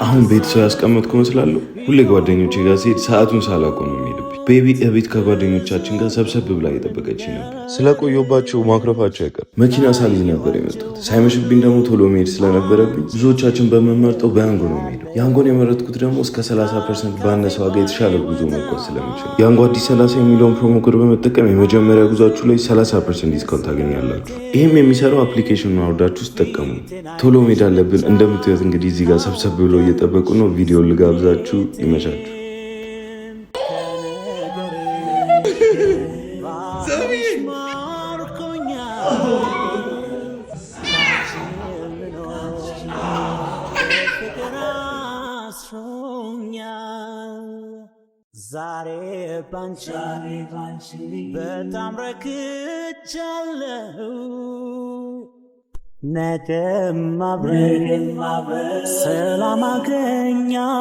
አሁን ቤት ሰው ያስቀመጥኩ መስላለሁ። ሁሌ ጓደኞቼ ጋር ስሄድ ሰዓቱን ሳላውቀው ነው የሚሄድብኝ። ቤቢ እቤት ከጓደኞቻችን ጋር ሰብሰብ ብላ እየጠበቀች ነበር። ስለቆየባቸው ማኩረፋቸው አይቀርም። መኪና ሳልይዝ ነበር የመጣሁት። ሳይመሽብኝ ደግሞ ቶሎ መሄድ ስለነበረብኝ ብዙዎቻችን በምንመርጠው በያንጎ ነው የሚሄደው። ያንጎን የመረጥኩት ደግሞ እስከ 30% ባነሰ ዋጋ የተሻለ ጉዞ መጓዝ ስለምችል፣ ያንጎ አዲስ 30 የሚለውን promo code በመጠቀም የመጀመሪያ ጉዟችሁ ላይ 30% discount ታገኛላችሁ። ይህም የሚሰራው application ኑን አውርዳችሁ ስትጠቀሙ። ቶሎ መሄድ አለብን። እንደምታዩት እንግዲህ እዚህ ጋር ሰብሰብ ብሎ እየጠበቁ ነው። ቪዲዮ ልጋብዛችሁ፣ ይመቻችሁ። ዛሬ ባንቺ በጣም ረክቻለሁ፣ ነገም አብረን ሰላም አገኛለሁ።